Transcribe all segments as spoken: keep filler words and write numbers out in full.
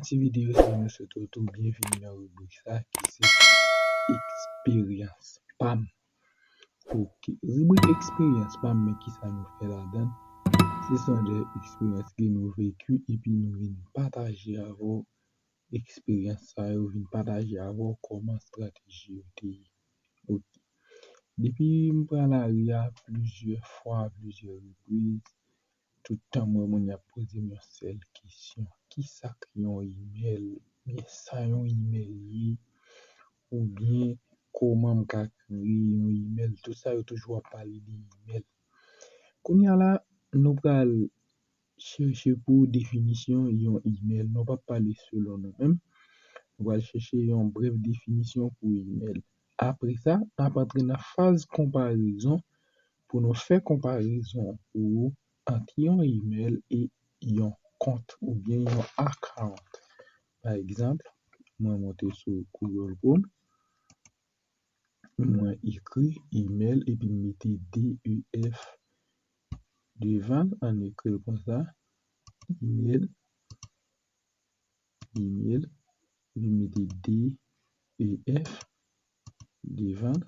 Ti videyo sa, nou swete w tou byenvini nan ribrik sa ki se eksperyans pa m. Ok, ribrik eksperyans pa m, men kisa nou fè ladan l? Se son de eksperyans ke nou veki epi nou vin pataje avè w eksperyans sa yo, vin pataje avè w kòman estrateji yo te ye. Ok. Depi m pran lari a plizyè fwa, plizyè repriz, tout tan m wè moun y ap poze m yon sèl kesyon. Kisa k yon imèl? Oubyen sa yon imèl ye? Oubyen kòman m ka kreye yon imèl? Tout sa yo toujou ap pale de imèl. Kounye a la, nou pral chèche pou definisyon yon imèl. Nou p ap pale selon nou menm. Nou pral chèche yon brèf definisyon pou imèl. Apre sa, n ap antre nan faz konparezon pou nou fè konparezon pou ou ant yon imèl e yon kont oubyen yon account. Pa egzanp, mwen monte sou Google Chrome, mwen ekri imèl epi m mete D E F devan l, ann ekri l konsa, imèl, imèl, epi m mete D E F devan l,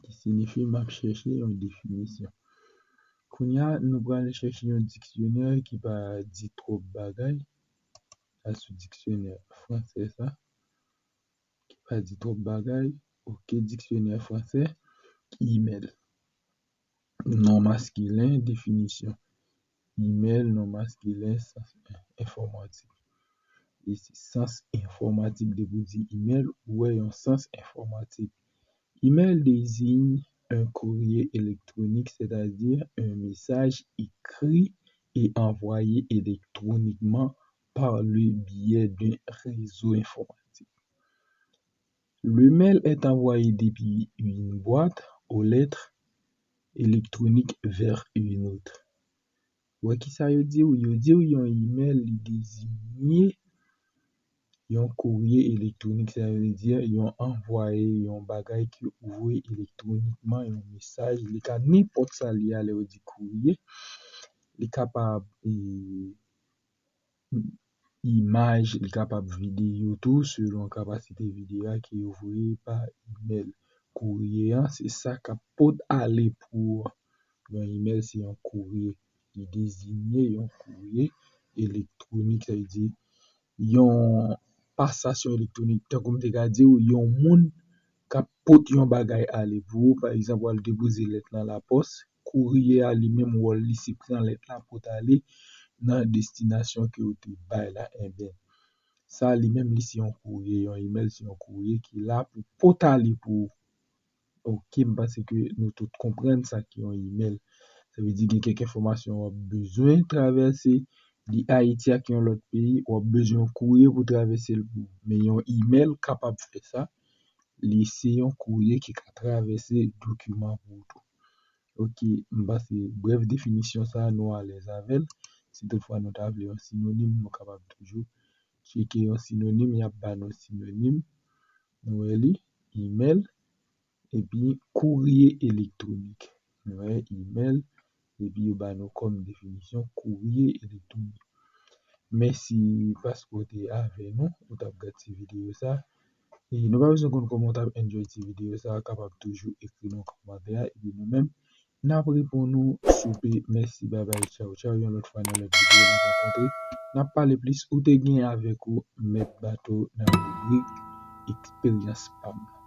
ki siyifi m ap chèche yon definisyon. Kounye a, nou pral chèche yon diksyonè ki pa di twòp bagay. Al sou diksyonè fransè sa, ki pa di twòp bagay. Ok, diksyonè fransè, imèl. Non maskilen, definisyon. Imèl, non maskilen, sans enfòmatik. E se sans enfòmatik, depi w di imèl, ou wè yon sans enfòmatik. Imèl désigne un courrier électronique, c'est-à-dire un message écrit et envoyé électroniquement par le biais d'un réseau informatique. Le mail est envoyé depuis une boîte aux lettres électroniques vers une autre. Wè kisa yo di w? Yo di w yon imèl li deziye yon kourye elektwonik, sa vle di yon anvwaye, yon bagay ki ou voye elektwonikman, yon mesaj. Li ka nenpòt sa li ye, lè yo di kourye. Li kapab e, imaj, li kapab videyo tou, selon kapasite videyo a ke yo voye pa imèl. Kourye an, se sa k ap pot ale pou ou. Yon imèl se yon kourye. Li deziye yon kourye elektwonik, sa vle di yon pasasyon elektwonik. Tankou m te ka di w, yon moun k ap pot yon bagay ale pou ou. Pa egzanp, w al depoze lèt nan lapòs, kourye a li menm, wòl li se pran lèt la, pot ale nan destinasyon ke w te bay la. Enben, sa li menm, li se yon kourye, yon imèl se yon kourye ki la pou pot ale pou ou. Ok, m panse ke nou tout konprann sa ki yon imèl. Sa vle di gen kèk enfòmasyon w ap bezwen travèse de Ayiti ak yon lòt peyi, w ap bezwen yon kourye pou travèse l pou ou. Men yon imèl kapab fè sa, li se yon kourye ki ka travèse dokiman pou ou tou. Ok, m panse brèf definisyon sa a, nou alèz avè l. Si toutfwa nou ta vle yon sinonim, nou kapab toujou tcheke yon sinonim, y ap ba nou sinonim. Nou wè li, imèl, epi kourye elektwonik. Nou wè, imèl, epi yo ba nou kòm definisyon kourye elektwonik. Mèsi paske w te avè nou, ou t ap gad ti videyo sa. E nou pa bezwen konn kòman w t ap enjoy ti videyo sa, w kapab toujou ekri nan kòmantè a, epi nou menm, n ap reponn ou soupe. Mèsi, babay, tchaw, tchaw. Yon lòt fwa nan lòt videyo n ap rankontre. N ap pale plis, ou te gen avèk ou Mèt Bato nan ribrik Eksperyans pa m.